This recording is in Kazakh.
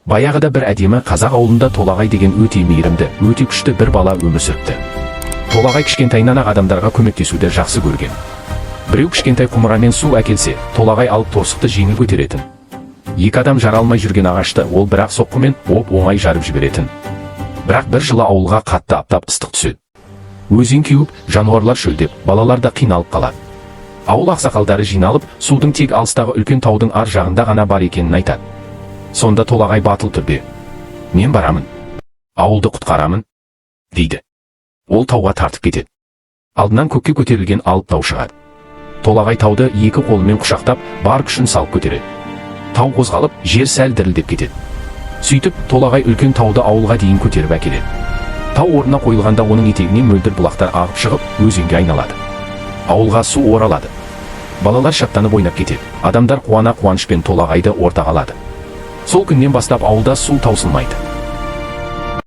Баяғыда бір әдемі қазақ ауылында Толағай деген өте мейірімді, өте күшті бір бала өмір сүріпті. Толағай кішкентайынан-ақ адамдарға көмектесуді жақсы көрген. Біреу кішкентай құмырамен су әкелсе, Толағай алып торсықты жеңіл көтеретін. Екі адам жара алмай жүрген ағашты ол бір-ақ соққымен оп-оңай жарып жіберетін. Бірақ бір жылы ауылға қатты аптап ыстық түседі. Өзен кеуіп, жануарлар шөлдеп, балалар да қиналып қалады. Ауыл ақсақалдары жиналып, судың тек алыстағы үлкен таудың ар жағында ғана бар екенін айтады. Сонда Толағай батыл түрде: «Мен барамын. Ауылды құтқарамын», – дейді. Ол тауға тартып кетеді. Алдынан көкке көтерілген алып тау шығады. Толағай тауды екі қолымен құшақтап, бар күшін салып көтереді. Тау қозғалып, жер сәл дірілдеп кетеді. Сөйтіп, Толағай үлкен тауды ауылға дейін көтеріп әкеледі. Тау орнына қойылғанда, оның етегінен мөлдір бұлақтар ағып шығып, өзенге айналады. Ауылға су оралады. Балалар шаттанып ойнап кетеді. Адамдар қуана қуанышпен Толағайды ортаға алады. Сол күннен бастап ауылда су таусылмайды.